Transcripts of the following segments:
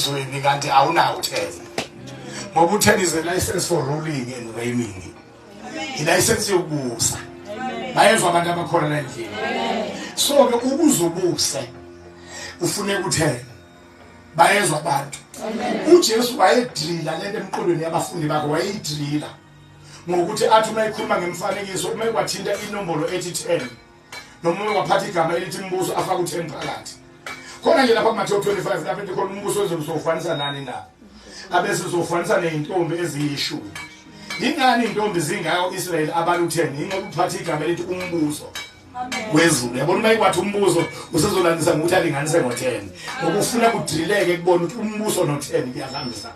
Ezweni kanti awunawo 10. Ngoba u10 is a license for ruling and reigning. I-license yokubusa. Bayezwa abantu abakhona la endlini. So ke ukuze ubuse ufune ku10. Bayezwa abantu. UJesu wayedrilla lento emqondweni yabafundi bakhe, wayeyidrilla ngokuthi athi uma ekhuluma ngemfanekiso, uma kwathinta inombolo ethi 10 noma uma kwaphatha igama elithi mbuso, afake u10 phakathi. Khona nje lapha kuMathewu 25 lapho ethi khona, umbuso wezulu sowufanisa nani na? Abese sowufanisa ney'ntombi eziyishumi. Yingani iy'ntombi zingaka u-Israyeli abala u-10? Yingoba uphatha igama elithi umbuso wezulu. Yabona, uma ikwathi umbuso, usezolandisa ngokuthi alinganise ngo-10, ngoba ufuna kudrileke kubona ukuthi umbuso no-10 kuyahambisana.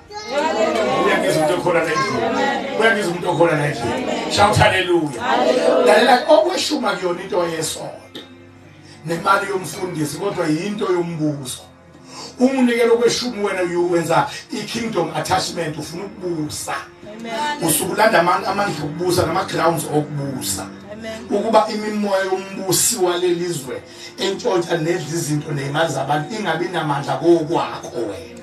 Uyangizwa umuntu okhona la endlini? Uyangizwa umuntu okhona la endlini? Shout haleluya! Lalela, okweshumi akuyona into yesonto nemali yomfundisi, kodwa yinto yombuso. Uma unikela okweshumi, wena uyenza i-kingdom attachment. Ufuna ukubusa, usukulanda amandla okubusa nama-grounds okubusa, ukuba imimoya yombusi walelizwe entshontsha nedla izinto ney'mali zabantu ingabi namandla kokwakho wena.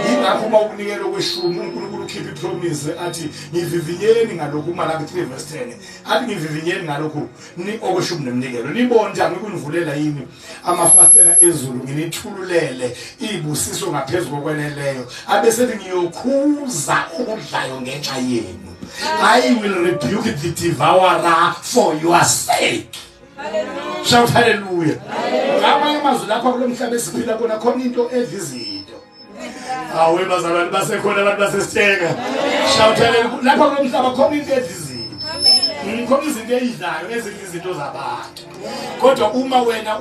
Yingakho uma ukunikela okweshumi, uNkulunkulu ukhipha ipromise, athi, "Ngivivinyeni ngalokhu." UMalaki 3 verse 10 athi, "Ngivivinyeni ngalokhu, ni okweshumi neminikelo, nibone ukuthi angikunivulela yini amafasitela ezulu, nginithululele izibusiso ngaphezu kokweneleyo." Abesethi, "Ngiyokhuza okudlayo ngenxa yenu. I will rebuke the devourer for your sake." Shout hallelujah! Ngamanye amazwi, lapha kulo mhlaba esiphila kona, khona into edla izinto. Awe bazalwane, basekhona abantu basesiteka? Shout hallelujah! Lapha kulo mhlaba khona into edla izinto. Khona izinto eyidlayo, ezidla izinto zabantu. Kodwa uma wena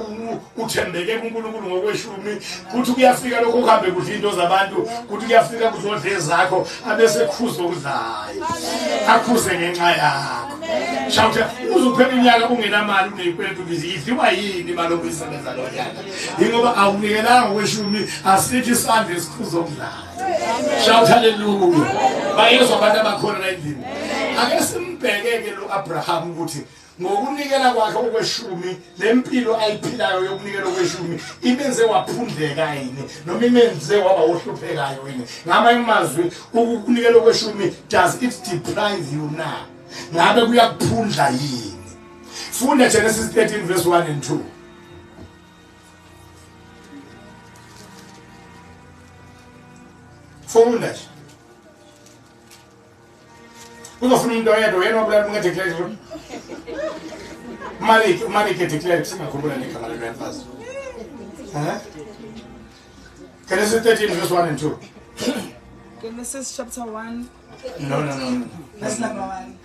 uthembeke kuNkulunkulu ngokweshumi, kuthi kuyafika lokho kuhambe kudla into zabantu, kuthi kuyafika kuzodla ezakho, abese khuza okudlayo, akhuze ngenxa yakho. Shout! Uzuphela unyaka ungenamali, uneyikweletu, bizi idliwa yini imali obuyisebenza lo nyaka? Ingoba awunikelanga ngokweshumi. Asikho isandla esikhuza okudlayo. Shout hallelujah! Bayezwa abantu abakhona la endlini? Ake simbheke-ke lo Abraham ukuthi ngokunikela kwakhe okweshumi, lempilo ayiphilayo yokunikela okweshumi imenze waphundleka yini noma imenze waba ohluphekayo yini. Ngamanye amazwi, ukunikela okweshumi, does it deprive you na? Ngabe kuyakuphundla yini? Funda Genesis 13 verse 1 and 2. Funda nje. Uzofuna umuntu oyedwa, uyena wabulala umuntu edeclare Malik, uMalik edeclare, singakhumbula negama lelo mfazi. Eh, Genesis 13 verse 1 and 2. Genesis chapter 1. No. Verse number 1.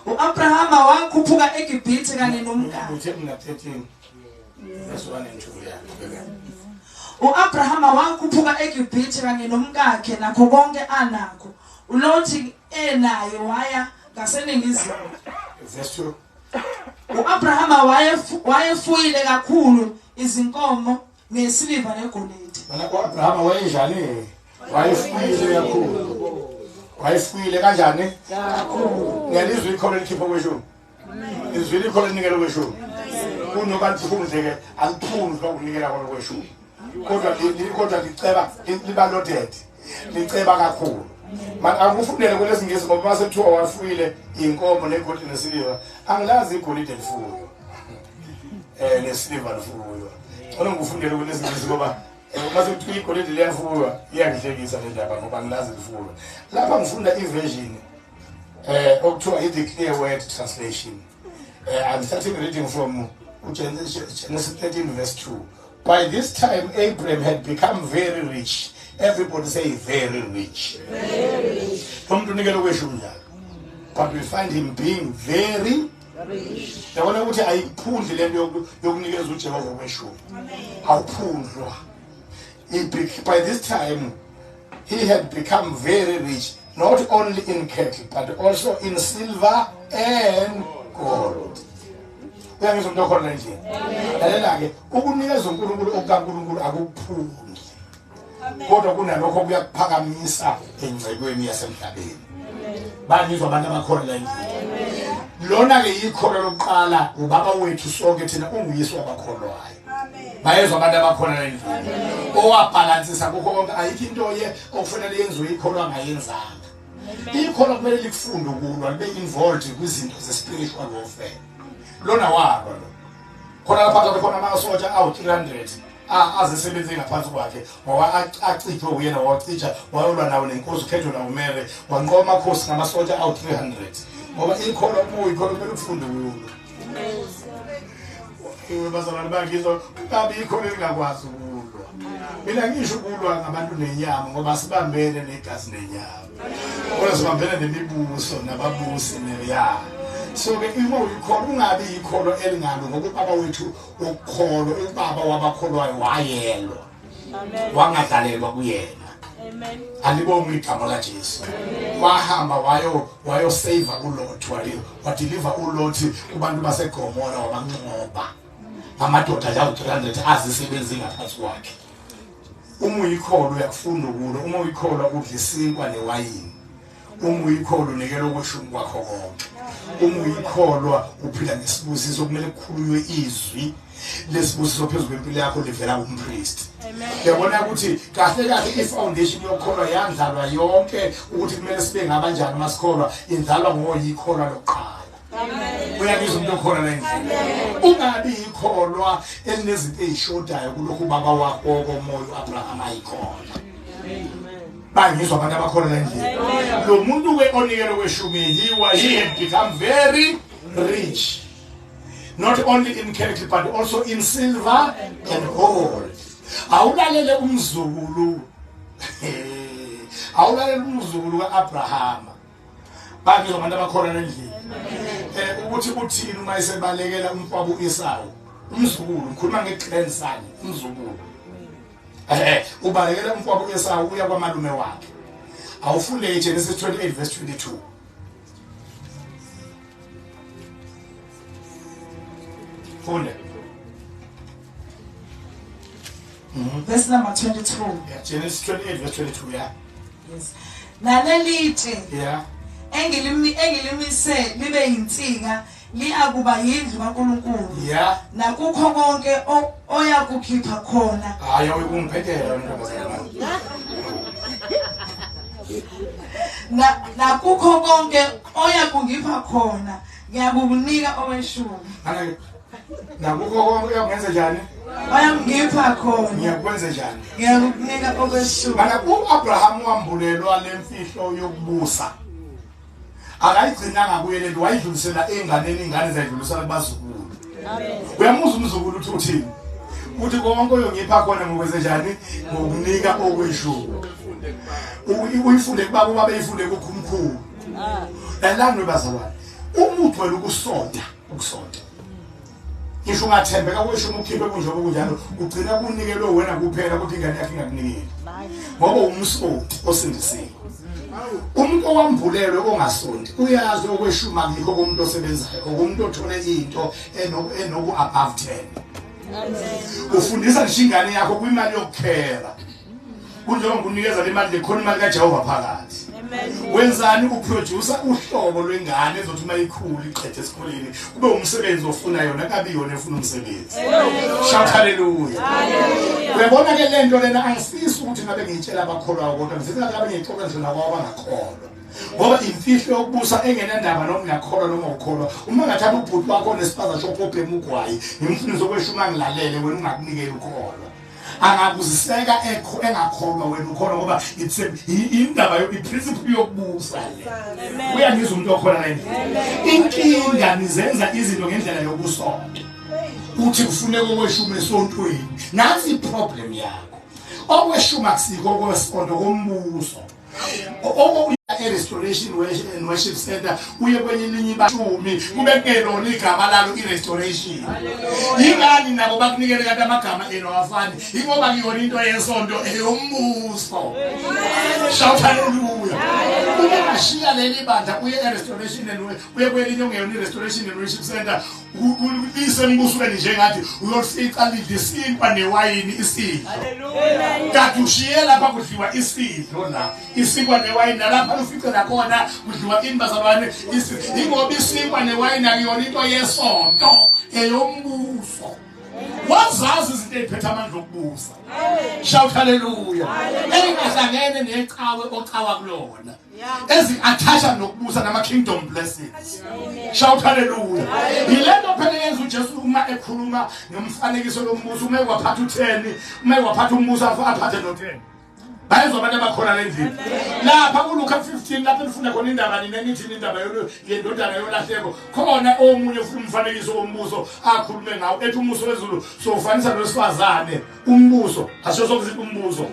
U-Abrahama wakhuphuka eGibhithe kanye nomkakhe. Uthe mina 13 verse 1 and 2, yeah. U-Abrahama wakhuphuka eGibhithe kanye nomkakhe nakho konke anakho. uLothi enaye waya ngaseningizimu. Verse 2. U-Abrahama wayefuyile kakhulu izinkomo nesiliva negolide. Mana uAbrahama wayenjani? Wayefuyile kakhulu. Wayefuyile kanjani? Kakhulu. Ngiyalizwa ikholo elikhipha kweshumi. Izwile ikholo elinikela kweshumi. Kunoba liphundle ke, aliphundlwa ukunikela kwalo kweshumi. Kodwa liceba, liba loaded. Liceba kakhulu. Man, akufundele kwelesingisi, ngoba mase kuthiwa wafuyile inkomo negolide nesiliva. Angilazi igolide lifuyo. Nesiliva lifuyo. Ngicela ngikufundele kwelesingisi, ngoba uma sekuthiwa igolide liyafuywa, iyangihlekisa le ndaba, ngoba ngilazi lifuywa. Lapha ngifunda iversion okuthiwa i-The Clear Word Translation. I'm starting reading from Genesis 13 verse 2. By this time Abraham had become very rich. Everybody say, "Very rich." Lo muntu unikela okweshumi njalo, but we find him being very rich. Yabona ukuthi ayiphundli lento yokunikeza uJehova okweshumi. Awuphundlwa. By this time he had become very rich, not only in cattle but also in silver and gold. Uyangizwa umuntu okhona endlini? Lalela-ke, ukunikeza uNkulunkulu okukaNkulunkulu akukuphundli, kodwa kunalokho kuyakuphakamisa engcekweni yasemhlabeni. Bangizwa abantu abakhona la endlini? Lona-ke yikholo lokuqala. Ubaba wethu sonke thina, unguyise wabakholwayo. Bayezwa abantu abakhona endlini. Owabhalansisa kukho konke, ayikho into ye okufanele yenziwe ikholwa angayenzanga. Ikholwa kumele likufunde ukulwa, libe involved kwizinto ze-spiritual warfare. Lona walwa lo. Khona lapha khona amasotsha awu-300 azisebenze ngaphansi kwakhe, ngoba achithwe uyena, wawacija wayolwa nawo nenkosi uKhetho naUmere, wanqoba amakhosi ngamasotsha awu-300. Ngoba ikholwa kuyikholwa kumele ukufunde ukulwa. Bazalwane bangizwa, ungabi ikholwa elingakwazi ukulwa. Mina ngisho ukulwa ngabantu nenyama, ngoba sibambene negazi nenyama. Kodwa sibambene nemibuso nababusi neya. So ke uma uyikholwa ungabi ikholwa elingalo, ngoba ubaba wethu ukukholwa, ubaba wabakholwayo wayelwa. Amen. Wangadlalelwa kuyena. Amen. Alibonge igama laJesu. Wahamba wayo save uLot, wadeliver uLot kubantu baseGomora, wabanqoba. Amadoda lawo 300 azisebenzi ngaphansi kwakhe. Uma uyikholwa uyakufunda ukulwa, uma uyikholwa udla isinkwa newayini. Uma uyikholwa unikela okweshumi kwakho konke. Uma uyikholwa uphila ngesibusiso, kumele kukhulunywe izwi lesibusiso phezu kwempilo yakho livela kumpriest. Uyabona ukuthi kahle kahle ifoundation yokukholwa yandlalwa yonke, ukuthi kumele sibe ngabanjani uma sikholwa, indlalwa ngoyikholwa lokuqala. Uyangizwa umuntu okhona la endlini? Ungabi ikholwa elinezinto ezishodayo kulokhu ubaba wakho komoya uAbraham ayikhona. Bangizwa abantu abakhona la endlini. Lo muntu ke onikele kweshumi, he had become very rich. Not only in cattle but also in silver and gold. Awulalele umzukulu. Awulalele umzukulu kaAbraham. Bangizwa abantu abakhona endlini. Ukuthi uthini uma esebalekela umfowabo uEsau, umzukulu, ngikhuluma ngegrandson, umzukulu. Ubalekela umfowabo uEsau uya kwamalume wakhe. Awufunde Genesis 28 verse 22. Funde. Verse number 22. Yeah, Genesis 28 verse 22, yeah. Yes. Nalelitshe yeah engilimise libe yinsika liyakuba yindlu kaNkulunkulu. Yeah. Nakukho konke oyakukhipha khona. Hayi ukungiphekela ntombazana. Nakukho konke oyakungipha khona ngiyakukunika okweshumi. Nakukho konke uyakwenza njani? Oyangipha khona. Ngiyakwenza njani? Ngiyakukunika okweshumi. Mana uAbraham wambulelwa lemfihlo yokubusa. Akayigcinanga kuye lento, wayidlulisela enganeni, ingane zayidlulisela kubazukulu. Amen. Uyamuzwa umzukulu uthi uthini? Uthi konke oyongipha khona ngokwenze njani? Ngokunika okweshumi. Uyifunde kubaba, ubaba eyifunde kukhumkhulu. Lalani bazalwane. Uma ugcwele ukusonta, ukusonta. Ngisho ungathembeka kweshumi ukhiphe kunjengoba kunjalo, ugcina kunikelwe wena kuphela ukuthi ingane yakhe ingakunikeli. Ngoba umsonti osindisiwe. Umuntu owambulelwe ongasonti uyazi okweshumi akukho komuntu osebenzayo, okomuntu othole into enoku above 10. Ufundisa nje ingane yakho kwimali yokukhera. Kunjengoba ngunikeza le mali lekhona imali kaJehova phakathi. Wenzani? Uproducer uhlobo lwengane ezothi uma ikhula iqede esikoleni kube umsebenzi ofuna yona, kabi yona efuna umsebenzi. Shout hallelujah. Uyabona ke lento lena, angifisi ukuthi ngabe ngiyitshela abakholwayo, kodwa ngifisa ngabe ngiyixoxa nje nabo abangakholwa. Ngoba imfihlo yokubusa engenandaba noma uyakholwa noma ukholwa. Uma ngathatha ubhuti wakho nespaza shop obhema ugwayi, ngimfundise okweshumi ngilalele wena ungakunikeli ukholwa. Angakuziseka engakholwa wena ukholwa, ngoba it's indaba iprinciple yokubusa le. Uyangizwa umuntu okhona la endlini? Inkinga nizenza izinto ngendlela yokusonta. Uthi kufuneka okweshumi esontweni. Nansi iproblem yakho. Okweshumi akusikho okwesonto kombuso. E-Restoration and Worship Center uye kwenye elinye ibashumi kube kungelona igama lalo i-restoration. Ingani nabo bakunikele kanti amagama enu awafani, ingoba kuyona into yesonto eyombuso. Shout hallelujah. Uma ungashiya leli bandla uye e-Restoration and uye kwelinye ongeyona i-Restoration and Worship Center, lisembusweni njengathi uyofica lidla isinkwa newayini isidlo. Kanti ushiye lapha kudliwa isidlo la, isinkwa newayini, nalapha ufice nakhona kudliwa ini bazalwane? Ingoba isinkwa newayini akuyona into yesonto, eyombuso. Wazazi izinto eziphethe amandla okubusa. Shout hallelujah. Engahlangene necawe ocawa kulona. Ezi-attach-a nokubusa nama-kingdom blessings. Shout hallelujah. Yilento phela yenza uJesu uma ekhuluma ngomfanekiso lombuso, uma waphatha u10, uma waphatha umbuso aphathe no10. Bayezwa abantu abakhona le ndlini. Lapha kuLuka 15 lapho nifunda khona indaba nina nithi indaba yendodana yolahleko. Khona omunye futhi umfanekiso wombuso akhulume ngawo ethi umbuso wezulu sowufanisa nowesifazane. Umbuso asho sokuthi umbuso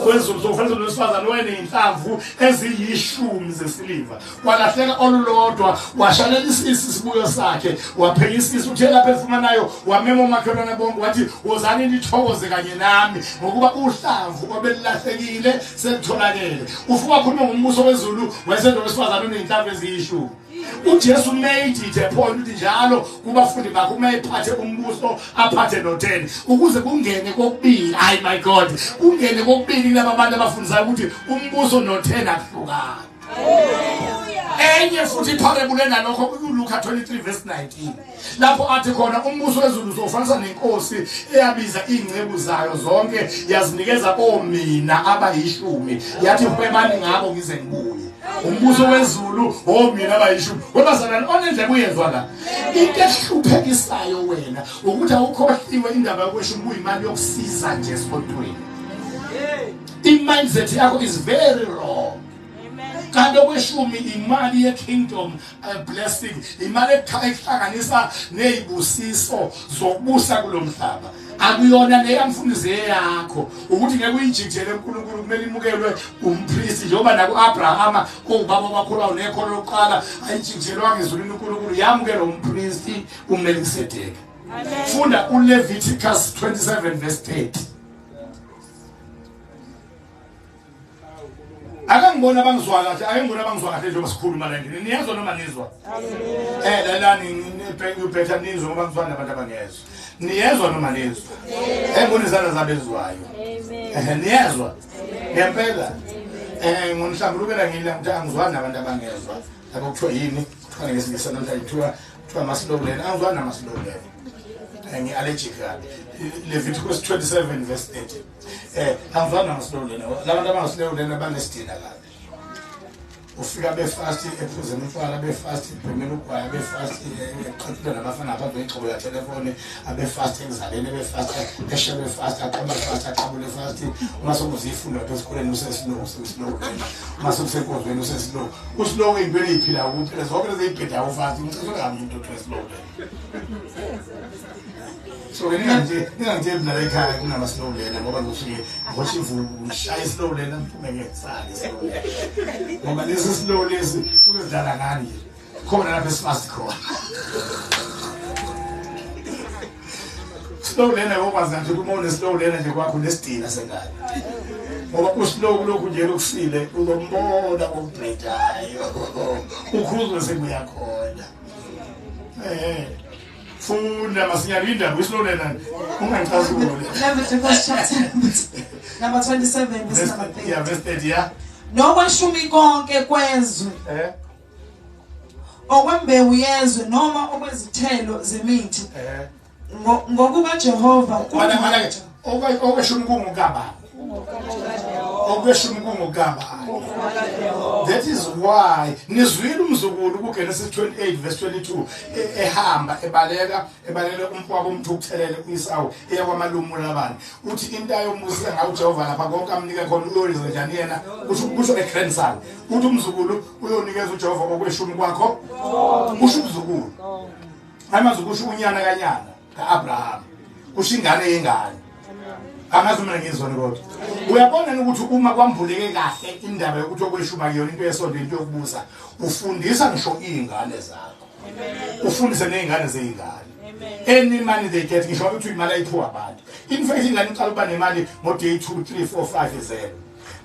wezulu sowufanisa nowesifazane owayeneyinhlamvu eziyishumi zesiliva. Walahleka olulodwa washalela isibuyo sakhe waphekisisa uthe lapha efumanayo wamema omakhelwane bonke wathi wozani nithokoze kanye nami ngokuba uhlamvu obelilahlekile selitholakele. Ufika wakhuluma ngombuso wezulu wayesendo wesifazane oneyinhlamvu eziyishumi. uJesu made it a point ukuthi njalo kubafundi bakhe uma ephathe umbuso aphathe no10 ukuze kungene kokubili. Ay my God, kungene kokubili kulaba bantu abafundisayo ukuthi umbuso no10 akuhlukani. Enye futhi iparable nalokho kuLuka 23 verse 19 lapho athi khona umbuso wezulu uzofanisa nenkosi eyabiza ingceku zayo zonke yazinikeza omina abayishumi yathi hwebani ngabo ngize ngibuye. Umbuso wezulu omina abayishumi. Webazalwane onendlebe uyezwa la. Into ehluphekisayo wena ukuthi awukhohliwe indaba yokweshumi kuyimali yokusiza nje esontweni. I-mindset yakho is very wrong. Kanti okweshumi imali ye-kingdom blessing, imali ehlanganisa nezibusiso zokubusa kulomhlaba. Akuyona leyamfundisi yakho ukuthi ngeke uyijikijele uNkulunkulu, kumele imukelwe umpristi njengoba naku-Abrahama owubaba obakhulwayo nekholo lokuqala ayijikijelwanga ezulwini uNkulunkulu, yamukelwa umpristi uMelikisedeki. Funda uLeviticus 27 verse 30. Akangibona abangizwa kahle, akangibona abangizwa kahle njengoba sikhuluma la endlini. Niyezwa noma nizwa? Lalani you better nizwe ngoba ngizwa nabantu abangezwa. Niyezwa noma nizwa? Ngibona izandla zabezwayo. Niyezwa? Ngempela. Ngonihlambulukela ngila ukuthi angizwani nabantu abangezwa. Lapho kuthiwa yini? Kuthiwa ngesingisi namhlanje kuthiwa ama-slow learner. Angizwani nama-slow learner. Ngi-allergic kabi. Leviticus 27 verse 30. Angizwani nama-slow learner. Labantu abanga-slow learner banesidina kabi. Ufika befast ephuzeni utshwala, befast ebhemeni ugwaya, befast eqhathula nabafana ngaphandle kwegxobo yathelefoni, abefast ekuzaleni, befast eshelwe fast, aqhama fast, aqabule fast. Uma sokuzifunda lapha esikoleni useslow, useslow. Uma sokusenkonzweni useslow. Uslow ey'ntweni ey'philayo kuphela, zonke lezi ey'bhedayo fast. Ngicela kabi umuntu othiwa slow learner. So ke ningangitsheli mina la ekhaya kunama slow learner ngoba ngisuke ngihosha imvubu ngishaya slow learner ngiphume ngesale slow learner. Ngoba lesi slow lesi suke sidlala ngani nje. Khona lapha esifast khona. Slow learner okwazi nje uma une slow learner nje kwakho nesidina sengane. Ngoba uslow kulokhu nje lokusile uzombona okubhedayo. Ukhuzwe sekuyakhona. Funda masinyane indaba islow learner ungangicasuli. Leviticus chapter number 27 verse number 30. Yeah, verse 30, yeah. Nokweshumi konke kwezwe. Okwembewu yezwe noma okwezithelo zemithi. Ngokuba Jehova okweshumi kungukabani. Okweshumi kungukabani. That is why nizwile umzukulu kuGenesis 28 verse 22 ehamba ebaleka ebalele umfowabo umthukuthelele uIsawu eya kwamalume uLabani. Uthi into ayombusisa ngayo uJehova lapha konke amnike khona uyoyenza njani yena, kusho a grandson. Uthi umzukulu uyonikeza uJehova okweshumi kwakho. Kusho umzukulu. Amazi kusho unyana kanyana kaAbraham. Kusho ingane yengane. Angazi mina ngizona kodwa. Uyabona ukuthi uma kwambuleke kahle indaba yokuthi okweshuma kuyona into yesonto into yokubusa, ufundisa ngisho izingane zakho. Ufundise nezingane zezingane. Any money they get ngisho ukuthi imali ayiphiwa abantu. In fact ingane iqala ukuba nemali ngo day 2 3 4 5 0.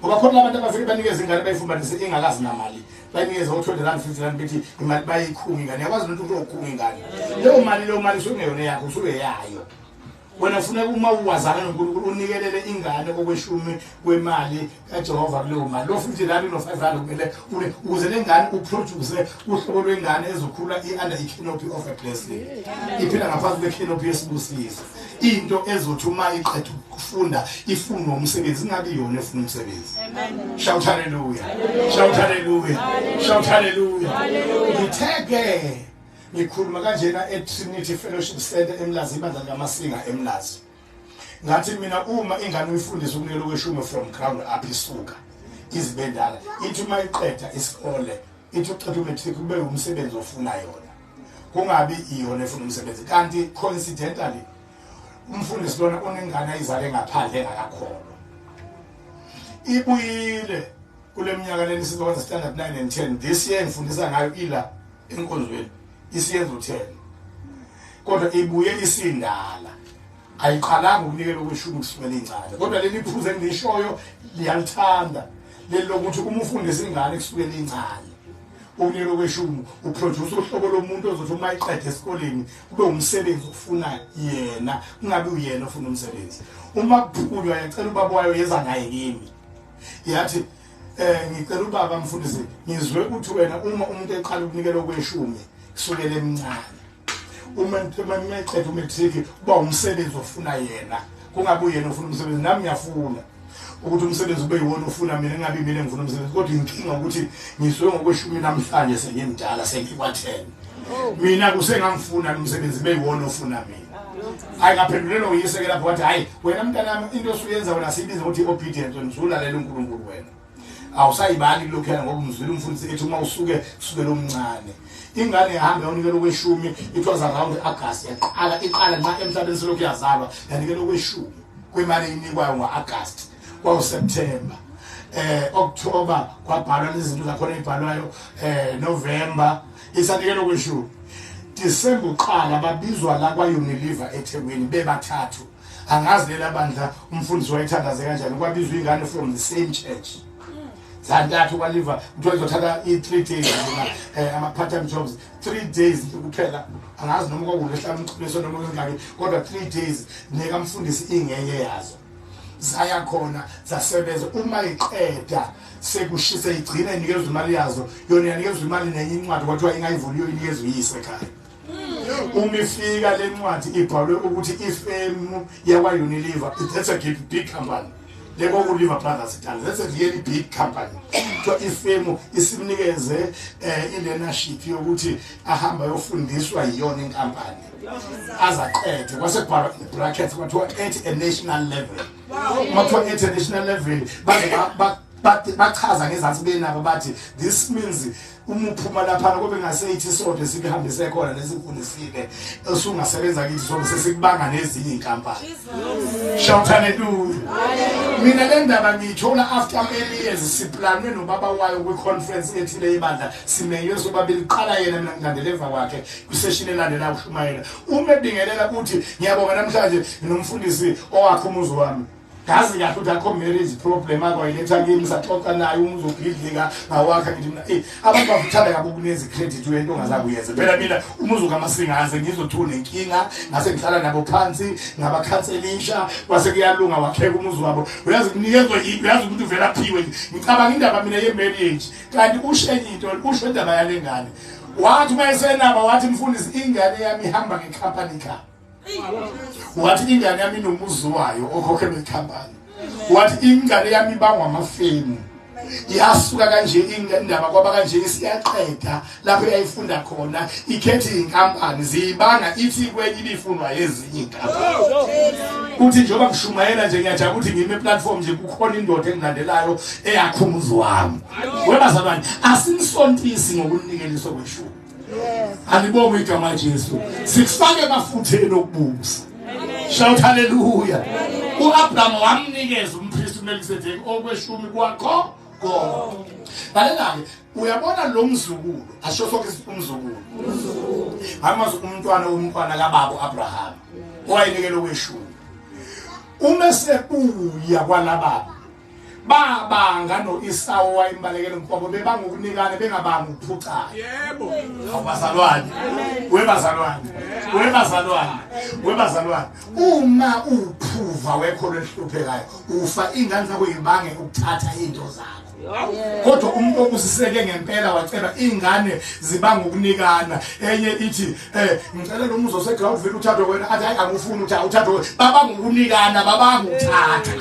Ngoba khona abantu abafike banikeze ingane bayifumbanise ingakazi namali. Bayinikeza ngo 20 rand 50 rand bethi imali bayikhunga ingane. Yakwazi umuntu ukukhunga ingane. Leyo mali usungeyona yakho, usuke yayo. Wena funeka uma uwazana noNkulunkulu unikelele ingane okweshumi kwemali kaJehova kuleyo mali. Lo 50 rand no 5 rand kumele ukuze lengane uproduce uhlobo lwengane ezokhula i-under i-canopy of a blessing. Iphila ngaphansi kwe-canopy yesibusiso. Into ezothi uma iqeda ukufunda ifune umsebenzi ingabi yona efuna umsebenzi. Shout hallelujah. Shout hallelujah. Shout hallelujah. Ngitheke ngikhuluma kanjena eTrinity Fellowship Center eMlazi, ibandla likaMasinga eMlazi. Ngathi mina uma ingane uyifundisa ukunikela okweshumi from ground up isuka izibendala, ithi uma iqeda isikole, ithi uqeda umatric kube umsebenzi ofuna yona, kungabi iyona efuna umsebenzi. Kanti coincidentally umfundisi lona unengane ayizale ngaphandle engakakholwa, ibuyile kule minyaka leni sizokwenza standard 9 and 10 this year, ngifundisa ngayo ila enkonzweni isiyenza u10, kodwa ibuye isindala, ayiqalanga ukunikela okweshumi kusukela incane. Kodwa leli phuzu engilishoyo liyalithanda leli lokuthi uma ufundisa ingane kusukela incane ukunikela okweshumi, uproduce uhlobo lomuntu ozothi uma iqeda esikoleni kube umsebenzi ofuna yena, kungabi uyena ofuna umsebenzi. Uma kuphunywa yacela ubaba wayo, yeza naye kimi, yathi ngicela ubaba mfundisi, ngizwe ukuthi wena uma umuntu eqala ukunikela okweshumi kusukela emncane, uma eqeda umatric kuba umsebenzi ofuna yena, kungabi uyena ofuna umsebenzi. Nami ngiyafuna ukuthi umsebenzi ube yiwona ofuna mina, engabi mina engifuna umsebenzi. Kodwa inkinga ukuthi ngizwe ngokweshumi namhlanje sengimdala, sengikwa-10, mina kusengangifuna umsebenzi beyiwona ofuna mina. Hayi, ngaphendulelwa uyise-ke lapho, wathi hhayi wena mntanami, into osuyenza wena siyibiza ukuthi i-obedience, wena usulalela uNkulunkulu, wena awusayibali kulokhuyana ngoba umzwile umfundisi ethi uma usuke kusukela omncane. Ingane yahambe yanikela okweshumi. It was around August yaqala, iqala nxa emhlabeni selokhu yazalwa, yanikela okweshumi kwemali eyinikwayo ngo-August. Kwawu-September, October kwabhalwa lezi zinto zakhona ey'bhalwayo, November isanikela okweshumi, December uqala babizwa la kwa-Unilever eThekwini bebathathu. Angazi lela bandla umfundisi wayethandaze kanjani, kwabizwa ingane from the same church zantathu kwaLiver, kuthiwa izothatha i-3 days noma ama-part time jobs 3 days kuphela. Angazi noma kwakulesihlanu umqiniso noma kungaki, kodwa 3 days nekamfundisi ingenye yazo. Zaya khona zasebenza, uma iqeda sekushisa igcina inikezwa imali yazo, yona yanikezwa imali nenye incwadi kwathiwa ingayivuli inikezwe uyise ekhaya. Uma ifika le ncwadi ibhalwe ukuthi ifemu yakwa-Unilever, that's a big, big company, leko-Lever Brothers dala, that's a really big company, kuthiwa ifemu isimnikeze i-learnership yokuthi ahambe ayofundiswa yiyona inkampani azaqede. Kwase kubhalwa in brackets kwathiwa at a national level. Uma kuthiwa at a national level, baze bachaza ngezansi benabo bathi this means uma uphuma laphana kube ngaseyithi isonto esikuhambise khona nesifundisile usungasebenza kithi, sobe sesikubanga nezinye iy'nkampani. Shout hallelujah. Mina le ndaba ngiyithola after many years, siplanwe nobaba wayo kwi-conference ethile ibandla, simenywe sobabili, qala yena mina ngilandela emva kwakhe kwisession elandelayo ukushumayela. Uma ebingelela uthi ngiyabonga namhlanje nomfundisi owakhe umuzi wami, ngazi kahle ukuthi akho marriage problem akwayiletha kimi, saxoxa naye umuzi ubhidlika ngawakha. Ngithi mina abantu bakuthanda kabi ukunikeza icredit wento ongazange uyenze. Phela mina umuzi kaMasingaze ngizothiwa unenkinga, ngase ngihlala nabo phansi ngabakhanselisha, kwase kuyalunga wakheka umuzi wabo. Uyazi kunikezwa yini, uyazi ukuthi uvela aphiwe. Ngicabanga indaba mina ye-marriage, kanti usho enye into, usho indaba yale ngane. Wathi uma esenaba wathi mfundisi, ingane yami ihamba nge-company car. Wathi ingane yami inomuzi wayo okhokhelwe ikhampani. Wathi ingane yami ibangwa amafemu, yasuka kanje indaba kwaba kanje, isiyaqeda lapho yayifunda khona, ikhethe inkampani ziyibanga, ithi kwenye ibifunwa yezinye inkampani. Uthi njengoba ngishumayela nje ngiyajabula ukuthi ngime eplatform nje, kukhona indoda engilandelayo eyakha umuzi wami. Webazalwane, asinisontisi ngokunikeliswa kweshumi. Alibongwe igama Jesu. Sikufake emafutheni okubusa. Shout hallelujah. uAbraham wamnikeza umpriest uMelkisedeki okweshumi kwakho konke. Lalela-ke, uyabona lo mzukulu, asho sonke umzukulu, amazi umntwana womntwana kababa uAbraham owayenikela okweshumi, uma sebuya kwalababa. Babanga no-Isawu wayembalekela umfowabo, bebanga ukunikana bengabanga ukuphucana. Yebo. Awubazalwane. Webazalwane. Webazalwane. Webazalwane. Uma uphuva wekholo elihluphekayo, ufa ingane zakho ibange ukuthatha into zakho. Kodwa umuntu obusiseke ngempela wacela ingane zibanga ukunikana. Enye ithi ngicela lo muzi oseGroundville uthathwe wena, athi hayi angifuni ukuthi awuthathwe. Babanga ukunikana, babanga ukuthatha.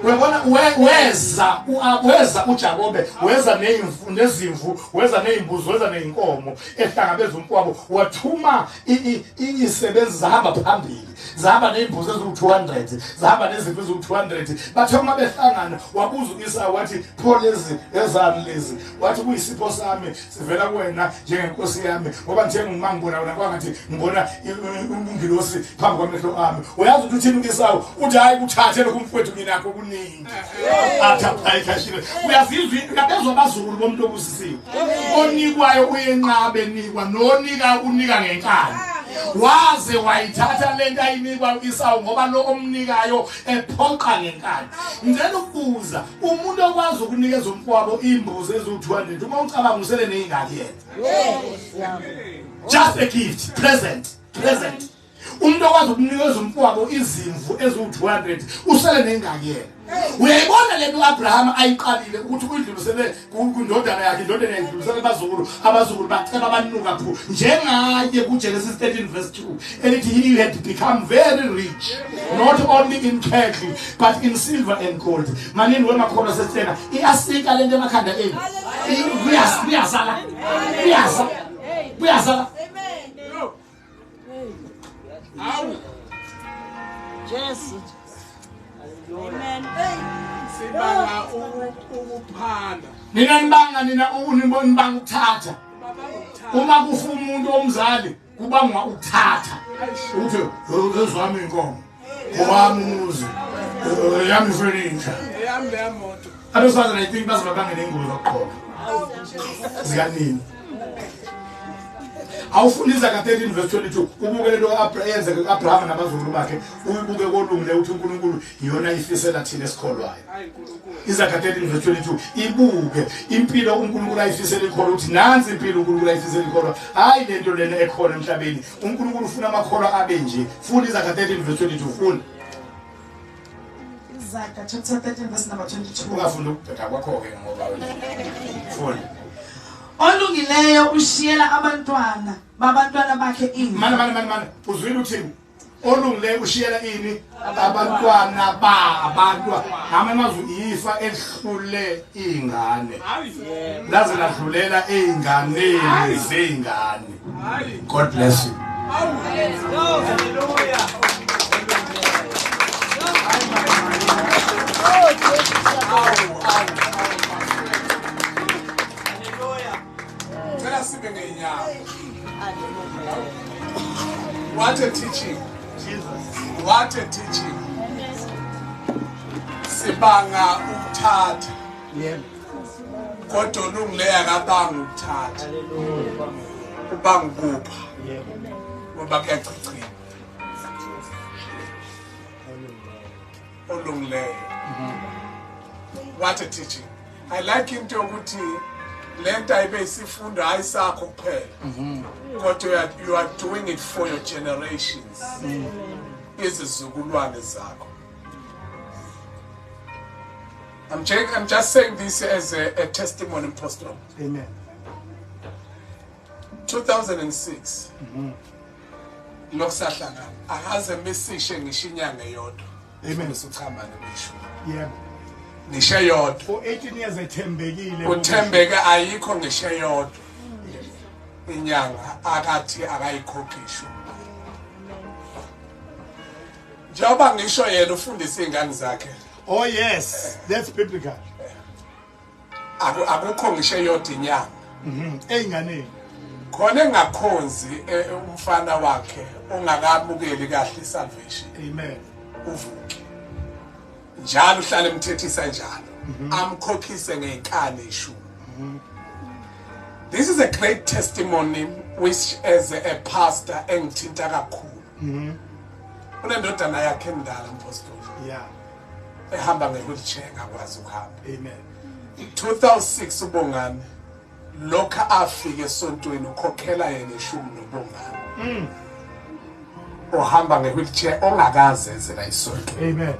Uyabona weza uJakobe, weza nezimvu nezimvu, weza nezimbuzi, weza nezinkomo ehlangabeza umfowabo, wathuma izisebenzi zahamba phambili, zahamba nezimbuzi eziwu-200, zahamba nezimvu eziwu-200. Bathe uma behlangana wabuza uIsaka wathi pho lezi ezami lezi, wathi kuyisipho sami sivela kuwena njengenkosi yami, ngoba njengoma ngibona wena kwangathi ngibona ungilosi phambi kwamehlo ami. Uyazi ukuthi uthini uIsaka? Uthi hayi kuthathe lokhu mfowethu nginakho kuningi. Athi ayikhashile. Uyazizwa uyabezwa abazukulu bomuntu obusisiwe. Onikwayo uyenqabe nikwa, nonika unika ngenkani. Waze wayithatha lento ayinikwa uIsau ngoba lo omnikayo ephoqa ngenkani. Ngicela ukubuza, umuntu okwazi ukunikeza umfowabo imbuzi eziwu-200 uma ucabanga usele nezingaki yena? Just a gift, present, present. Umuntu okwazi ukunikeza umfowabo izimvu eziwu-200 usele nengaki yena? Uyayibona lento uAbraham ayiqalile ukuthi uyidlulisele kundodana yakhe, indodana yayidlulisele abazukulu, abazukulu baceba banuka phu njengaye kuGenesis 13 verse 2 elithi he had become very rich not only in cattle but in silver and gold. Manini wemakhono sesithenga iyasika lento emakhanda enu, kuyazala, kuyazala, kuyazala. Awu. Jesu. Amen. Sibanga ukuphana. Nina nibanga nina unibanga ukuthatha. Uma kufa umuntu omzali kubangwa ukuthatha. Uthi ezwami inkomo, owami umuzi, yami furniture, eyami leya moto. Abesifazane I think bazobabangela ingubo zokugqoka zikanini. Awufunda Isaka 13 verse 22 ubuke lento eyenzeke ku-Abraham nabazukulu bakhe, uyibuke kolungileyo ukuthi uNkulunkulu iyona ifisela thina esikholwayo. Isaka 13 verse 22 ibuke impilo uNkulunkulu ayifisela ikholwa, ukuthi nansi impilo uNkulunkulu ayifisela ikholwa, hayi lento lena ekhona emhlabeni. uNkulunkulu ufuna amakholwa abe nje. Funda Isaka 13 verse 22, funda Isaka chapter 13 verse number 22. Ungafunda ukubheka kwakho ke ngoba wena funda. Olungileyo ushiyela abantwana babantwana bakhe ini. Mana mana mana mana, uzwile uthini? Olungileyo ushiyela ini? Abantwana babantwana. Ngamazwi ifa elihlule ingane, laze ladlulela einganeni zeingane. God bless you. Hallelujah. What a teaching. Jesus. What a teaching. Sibanga ukuthatha. Yebo. Kodwa olungileyo akabanga ukuthatha. Ubanga ukupha. Yebo. Ngoba kuyachichima. Olungileyo. What a teaching. I like into yokuthi lento ayibe isifundo ayisakho kuphela. Kodwa you are doing it for your generations. Izizukulwane zakho. I'm just saying this as a testimony, Apostle. Amen. 2006. Lokusahlangana akaze misishe ngisho inyanga eyodwa. Amen. Usuchama ngisho. Yebo. Ngisho eyodwa. For 18 years ethembekile. Uthembeke ayikho ngisho eyodwa. Inyanga akathi akayikhokhisho. Njengoba ngisho yena ufundisa izingane zakhe. Oh yes, that's biblical. Akukho ngisho eyodwa inyanga. Eyinganeni. Khona engakhonzi umfana wakhe ongakamukeli kahle salvation. Amen. Uvuke. Njalo uhlale emthethisa njalo. Amkhokhise ngenkani ishumi. This is a great testimony which as a pastor engithinta kakhulu. Unendodana yakhe endala mpostoli. Yeah. Ehamba nge-wheelchair, engakwazi ukuhamba. Amen. 2006 uBongani lokho afike esontweni ukhokhela yena ishumi noBongani. Ohamba nge-wheelchair ongakaze eze la esontweni. Amen.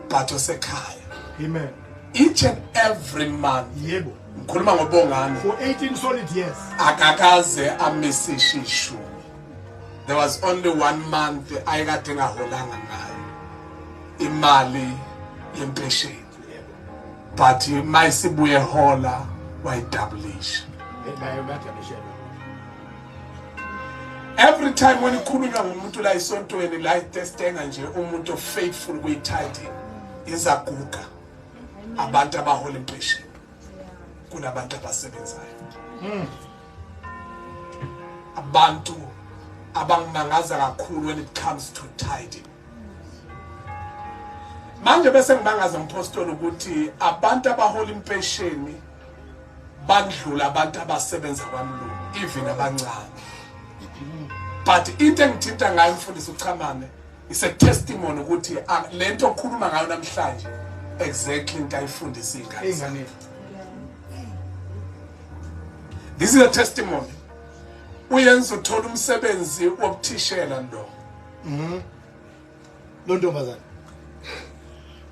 But osekhaya. Amen. Each and every month. Yebo. Ngikhuluma ngoBongani. For 18 solid years. Akakaze amise ishumi. There was only one month ayekade engaholanga ngayo imali yempesheni. But mayisibuye hola wayidoublisha. Every time when ikhulunywa ngumuntu la esontweni la etestenga nje umuntu faithful kuyitithing izaguga abantu abahola impesheni kunabantu abasebenzayo. Abantu abangimangaza kakhulu when it comes to tithing. Manje bese ngibangaza mpostoli ukuthi abantu abahola impesheni bandlula abantu abasebenza kwamlungu even abancane. But into engithinta ngayo mfundisi uChamane is a testimony ukuthi lento okhuluma ngayo namhlanje exactly into ayifundisa ingane. This is a testimony. Uyenza uthola umsebenzi wokuthishela lo. Lo ntombazana.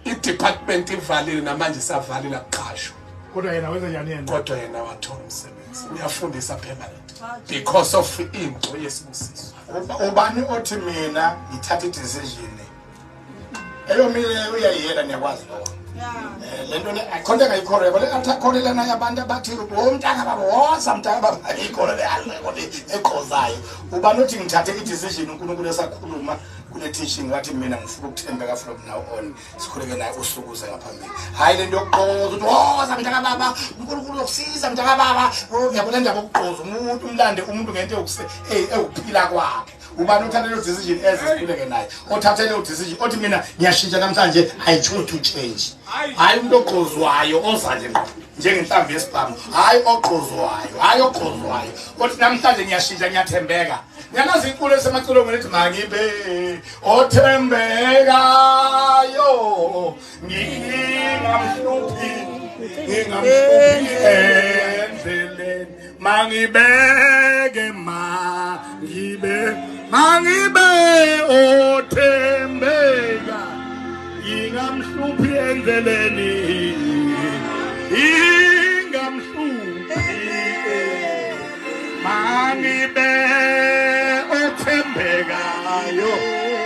I-department ivalile namanje isavalile akuqashwa. Kodwa yena wenza njani yena? Kodwa yena wathola umsebenzi. Uyafundisa permanent because of into yesibusiso. Ubani othi mina ngithatha i-decision eyomile uyayiyela niyakwazi lokho. Lento le akhonto engayikholwa yabo le athakholelana yabantu abathi womntaka baba woza mntaka baba ayikholwa le eqhozayo. Ubani othi ngithathe i-decision uNkulunkulu esakhuluma kule teaching wathi mina ngifuna ukuthembeka from now on sikhuleke naye usukuze ngaphambili. Hayi lento yokuqoza ukuthi woza mntaka baba uNkulunkulu uyokusiza mntaka baba uyabona indaba yokuqoza umuntu umlande umuntu ngento ewuphila kwakhe. Ubani othathe leyo decision ezisikhuleke naye othathe leyo decision othi mina ngiyashintsha namhlanje I choose to change. Hayi umuntu oqozwayo oza nje njengenhlamvu yesibhamu. Hayi oqozwayo, hayi oqozwayo othi namhlanje ngiyashintsha ngiyathembeka. Ngiyalazi iculo esemaculongweni ethi mangibe othembekayo ngingamhluphi ngingamhluphi endleleni mangibeke mangibe mangibe othembeka ngingamhluphi endleleni ingamhluphi mangibe othembekayo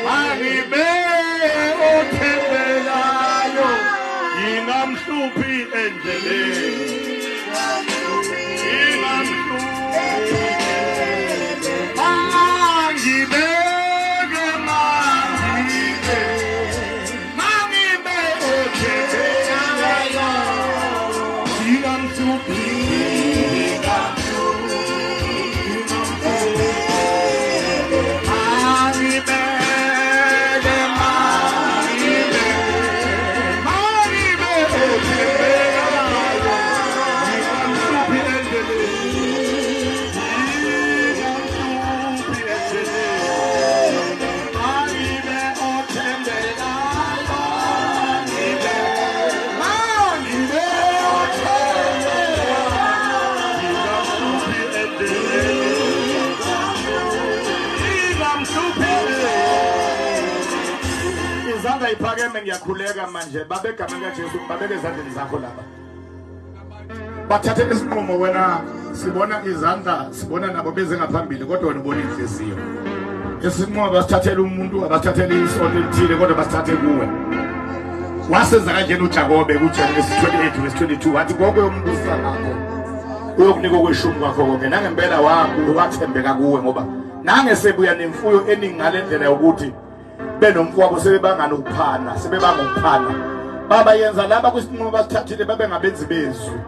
mangibe othembekayo ngingamhluphi endleleni ingamhluphi mangibeke mangibe mangibe othembekayo ngingamhluphi Iphakeme ngiyakhuleka manje babe egameni kaJesu babeke ezandleni zakho laba bathathe isinqumo wena sibona izandla sibona nabo beze ngaphambili kodwa wena ubona inhliziyo isinqumo basithathele umuntu abasithathele isonto elithile kodwa basithathe kuwe. Wasenza kanjena uJakobe kuGenesis 28 verse 22 wathi konke uyombusa ngakho uyokunika okweshumi kwakho konke nangempela wathembeka kuwe ngoba nangesebuya nemfuyo eningi ngale ndlela yokuthi benomfowabo sebebangana ukuphana sebebanga ukuphana baba yenza laba kwisinqumo basithathile babe ngabenzi bezwi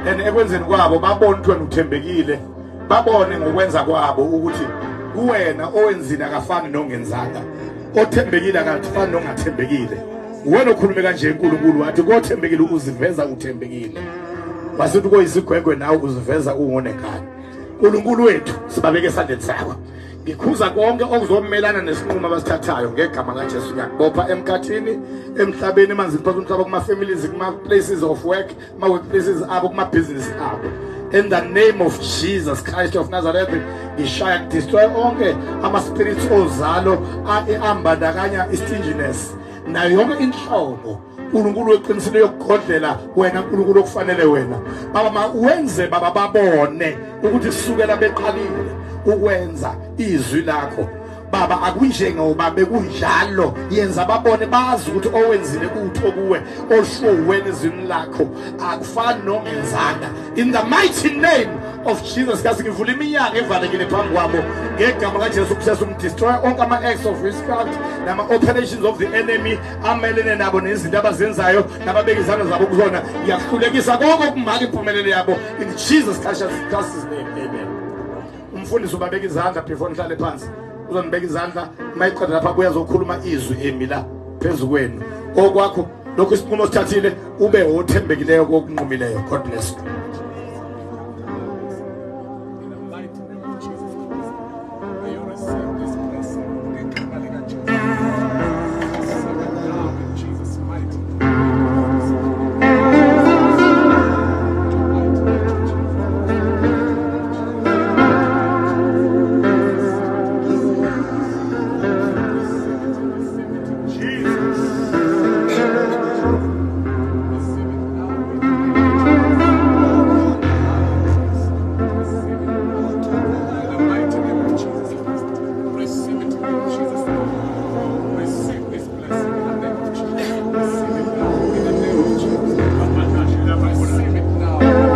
and ekwenzeni kwabo babone ukuthi wena uthembekile babone ngokwenza kwabo ukuthi kuwena owenzile akafani nongenzanga othembekile akafani nongathembekile. Wena okhulume kanje uNkulunkulu wathi kothembekile uziveza uthembekile wasithi koyisigwegwe nawe uziveza ungonekani. uNkulunkulu wethu sibabeke esandleni sakho. Ngikhuza konke okuzomelana nesinqumo abasithathayo ngegama kaJesu. Ngiyakubopha emkhathini, emhlabeni, emanzini, phansi umhlaba, kuma families, kuma places of work, kuma workplaces abo, kuma business abo. In the name of Jesus Christ of Nazareth, ngishaya destroy onke ama spirits ozalo ambandakanya istinginess nayo yonke inhlobo. uNkulunkulu weqinisile yokugodlela wena, uNkulunkulu okufanele wena baba, ma wenze baba babone ukuthi kusukela beqalile ukwenza izwi lakho baba, akunjengoba bekunjalo. Yenza babone bazi ukuthi owenzile utho kuwe osho wena izwi lakho akufani nongenzanga. In the mighty name of Jesus Christ, ngivula iminyango evalekile phambi kwabo ngegama kaJesu Kristu. Destroy onke ama-acts of witchcraft nama-operations of the enemy amelene nabo nezinto abazenzayo nababeka izandla zabo kuzona. Ngiyakuhlulekisa konke okumaka impumelelo yabo in Jesus Christ's name, amen. Umfundisi ubabeka izandla before nihlale phansi. Uzonibeka izandla mayiqeda lapha abuye azokhuluma izwi emi la phezu kwenu. Okwakho lokhu isinqumo osithathile, ube othembekileyo kokunqumileyo. God bless you. In the mighty name of Jesus Christ, may you receive this blessing. Ngegama likaJesu. Receive it now in Jesus' mighty name. Mighty name of Jesus. Receive it, receive it in Jesus. Receive it now in the name of Jesus. Receive it now. In the mighty name of Jesus Christ. Receive it in Jesus' name. Receive this blessing in the name of Jesus. Receive it now in the name of Jesus. Receive it now in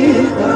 Jesus'.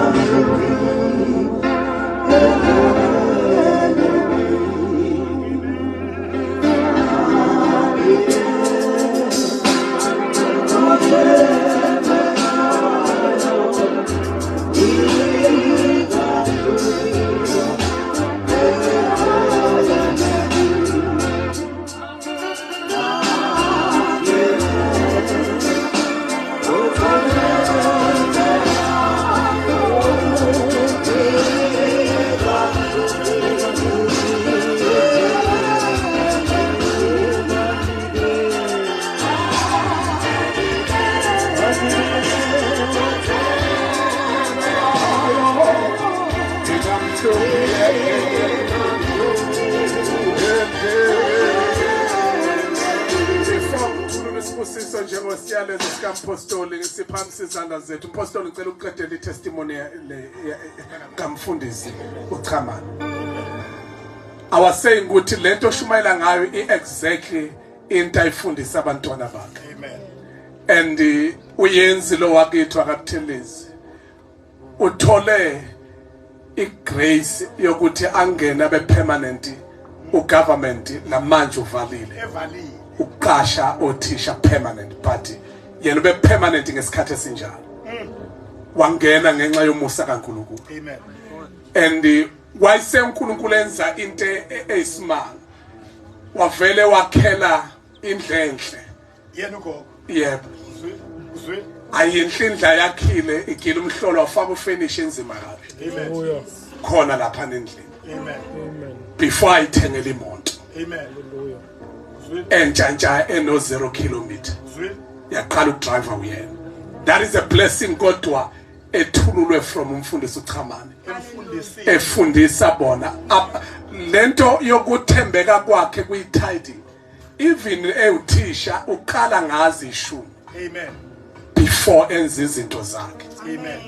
Before ngikhuluma isibusiso njengosiyalezo sikampostoli, siphakamisa izandla zethu. Umpostoli, ngicela ukuqedela i-testimony kamfundisi uChamane. I was saying ukuthi lento oshumayela ngayo i-exactly into ayifundisa abantwana bakhe. Amen. And uyenzi lo wakithi akaButhelezi uthole igrace yokuthi angene abe permanent ugovernment, namanje uvalile evalile ukuqasha othisha permanent, but yena ube permanent ngesikhathi esinjalo, wangena ngenxa yomusa kaNkulunkulu. Amen. And wayese uNkulunkulu enza into eyisimanga, wavele wakhela indlu enhle. Yena ugogo? Yebo. Uzwi. Ayinhle indlu yakhile, igila umhlolo, wafaka ufurnish enzima kabi Amen. khona lapha endlini Amen. before ayithengele imoto Amen. Uzwi. Entsha ntsha eno 0 kilometer. Uzwi. Yaqala ukudrive uyena. That is a blessing kodwa ethululwe from umfundisi uChamane. Emfundisi. Efundisa bona lento yokuthembeka kwakhe kwi-tithing, even ewuthisha uqala ngazi ishumi Amen. before enza izinto zakhe. Amen.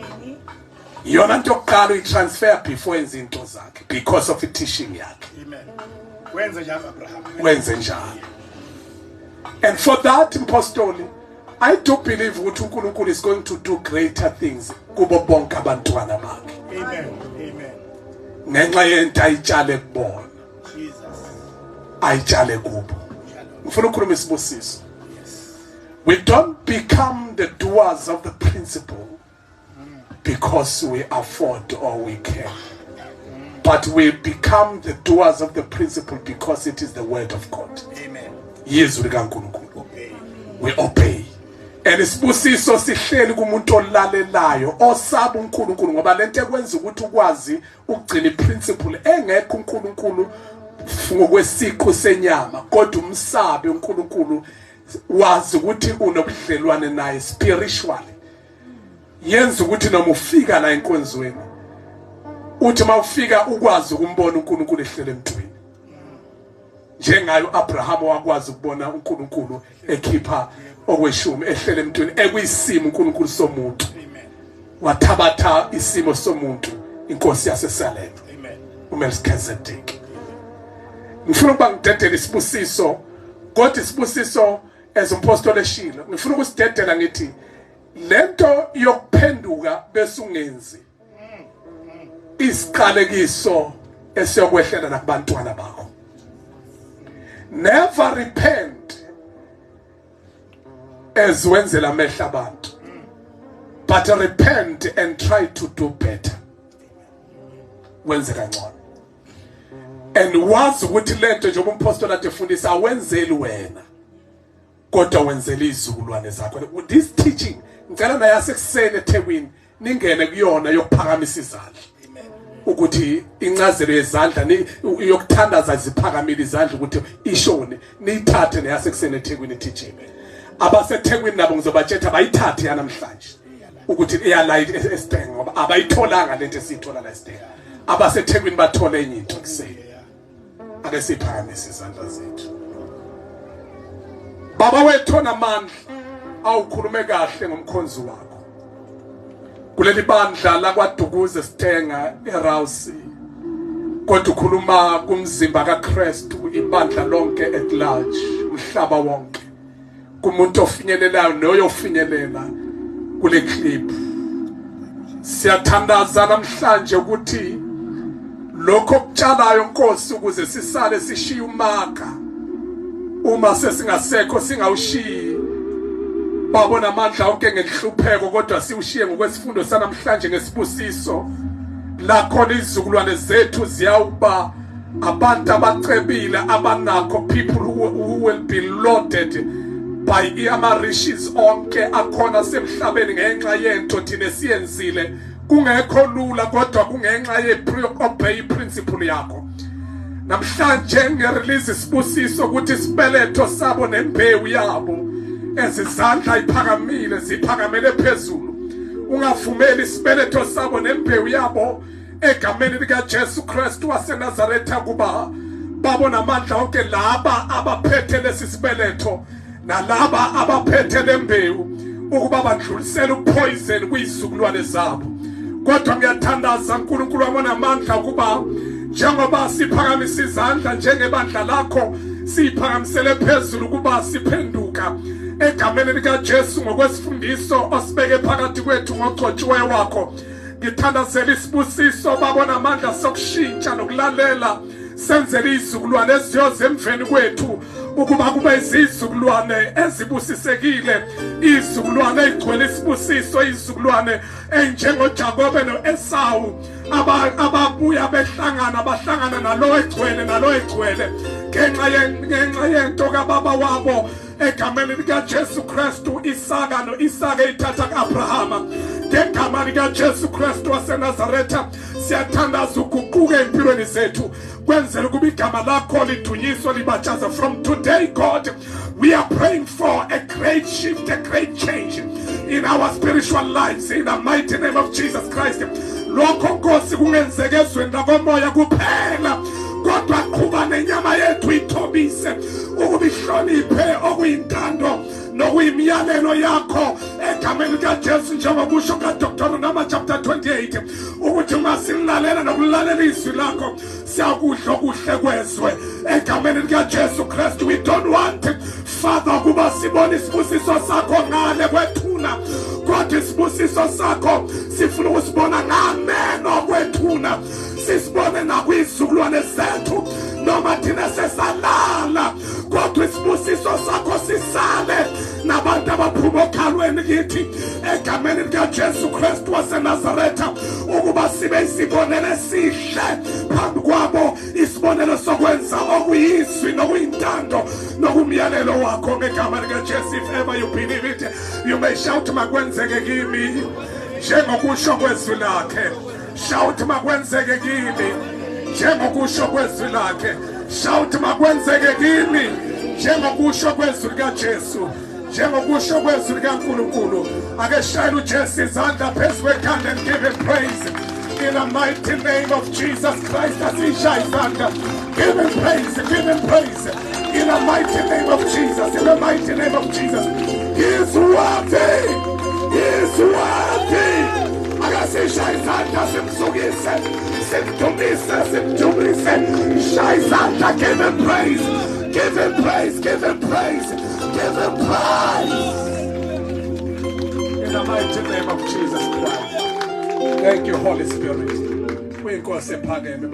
Iyona nto yokuqala uyi-transfer before enza izinto zakhe because of i-teaching yakhe. Amen. Wenze njalo Abraham. Wenze njalo. And for that, mpostoli, I do believe ukuthi uNkulunkulu is going to do greater things kubo bonke abantwana bakhe Amen. Amen. ngenxa yento ayitshale kubona, Jesus. ayitshale kubo. Ngifuna ukukhuluma isibusiso. We don't become the doers of the principle because we afford or we can, but we become the doers of the principle because it is the word of God. Amen. Yizwi likaNkulunkulu. Obey. We obey. And isibusiso sihleli kumuntu olalelayo osaba uNkulunkulu, ngoba lento ekwenza ukuthi ukwazi ukugcina iprinciple engekho uNkulunkulu ngokwesiqu senyama, kodwa umsabe uNkulunkulu, wazi ukuthi unobudlelwane naye spiritually. Yenza ukuthi noma ufika la enkonzweni, uthi mawufika ukwazi ukumbona uNkulunkulu ehlele emntwini, njengayo Abraham wakwazi ukubona uNkulunkulu ekhipha okweshumi ehlele emntwini, ekuyisimo uNkulunkulu somuntu. Wathabatha isimo somuntu inkosi yaseSalem, uMelchizedek. Ngifuna ukuba ngidedele isibusiso, kodwa isibusiso as umpostoli eshilo, ngifuna ukusidedela ngithi lento yokuphenduka bese ungenzi isiqalekiso esiyokwehlela nakubantwana bakho. Never repent as wenzela amehlo abantu, but repent and try to do better, wenze kangcono. And wazi ukuthi lento njengoba umpostoli ade efundisa, awenzeli wena kodwa wenzela izizukulwane zakho. This teaching ngicela naye asekuseni eThekwini ningene kuyona yokuphakamisa izandla, ukuthi incazelo yezandla yokuthandaza ziphakamile izandla ukuthi ishone, niyithathe neyasekuseni eThekwini teaching. AbaseThekwini nabo ngizobatshetha bayithathe yanamhlanje ukuthi iyala esitenge, ngoba abayitholanga lento esiyithola la esitenge. AbaseThekwini bathole enye into ekuseni. Ake siphakamise izandla zethu. Baba wethu onamandla, awukhulume kahle ngomkhonzi wakho kuleli bandla lakwaDukuza Sitenga eRausi, kodwa ukhuluma kumzimba kaKristu, ibandla lonke at large, umhlaba wonke, kumuntu ofinyelelayo noyofinyelela kule clip. Siyathandaza namhlanje ukuthi lokho okutshalayo Nkosi, ukuze sisale sishiye umaka uma sesingasekho, singawushiyi babona amandla onke ngenhlupheko, kodwa siwushiye ngokwesifundo sanamhlanje ngesibusiso, la khona izizukulwane zethu ziyawuba abantu abacebile abanakho, people who will be loaded by ama-riches onke akhona semhlabeni ngenxa yento thina esiyenzile. Kungekho lula, kodwa kungenxa ye-obey principle yakho. Namhlanje ngerelease isibusiso ukuthi isibeletho sabo nembewu yabo ezizandla iphakamile ziphakamele phezulu, ungavumeli isibeletho sabo nembewu yabo egameni likaJesu Kristu waseNazaretha kuba babona amandla onke laba abaphethe lesi sibeletho nalaba abaphethe lembewu ukuba badlulisele upoison kuyizukulwane zabo. Kodwa ngiyathandaza uNkulunkulu wami onamandla ukuba njengoba siphakamisa izandla njengebandla lakho, siyiphakamisele phezulu kuba siphenduka egameni likaJesu ngokwesifundiso osibeke phakathi kwethu ngogcotshiweyo wakho. Ngithandazela isibusiso babona amandla sokushintsha nokulalela, senzele izizukulwane eziyoza emveni kwethu ukuba kube izizukulwane ezibusisekile, izizukulwane ezigcwele isibusiso, izizukulwane enjengoJakobe noEsawu ababuya behlangana, bahlangana nalo egcwele nalo egcwele ngenxa yento kababa wabo egameni likaJesu Kristu. Isaka noIsaka ithatha kaAbrahama ngegama likaJesu Kristu waseNazaretha. Siyathandaza uguquke empilweni zethu, kwenzela ukuba igama lakho lidunyiswe libatshaze. From today, God, we are praying for a great shift, a great change in our spiritual lives in the mighty name of Jesus Christ. Lokho Nkosi kungenzeka ezweni lakomoya kuphela, kodwa qhuba nenyama yethu ithobise ukuba ihloniphe okuyintando nokuyimiyalelo yakho egameni likaJesu, njengokusho kaDeuteronomy chapter 28 ukuthi uma silalela nokulalela izwi lakho siyakudla okuhle kwezwe egameni likaJesu Kristu. We don't want, Father, ukuba sibone isibusiso sakho ngale kwethuna, kodwa isibusiso sakho sifuna ukusibona ngameno kwethuna, sisibone nakwizizukulwane zethu noma thina sesalala, kodwa isibusiso sakho sisale nabantu abaphuma okhalweni kithi egameni likaJesu Kristu waseNazaretha, ukuba sibe isibonelo esihle phambi kwabo, isibonelo sokwenza okuyizwi nokuyintando nokumyalelo wakho ngegama likaJesu. If ever you believe it, You may shout makwenzeke kimi njengokusho kwezwi lakhe. Shout makwenzeke kimi njengokusho kwezwi lakhe. Shout makwenzeke kimi njengokusho kwezwi likaJesu, njengokusho kwezwi likaNkulunkulu. Ake shayela uJesu izandla phezu kwekhanda and give him praise in the mighty name of Jesus Christ. Asishaye izandla, give him praise, give him praise in the mighty name of Jesus, in the mighty name of Jesus. He is worthy, he is worthy. Akasishaye izandla, simsukise, simdumise, simdumise. Shaya izandla, give him praise, give him praise, give him praise, give him praise in the mighty name of Jesus Christ. Thank you, Holy Spirit. Uyinkosi ephakeme.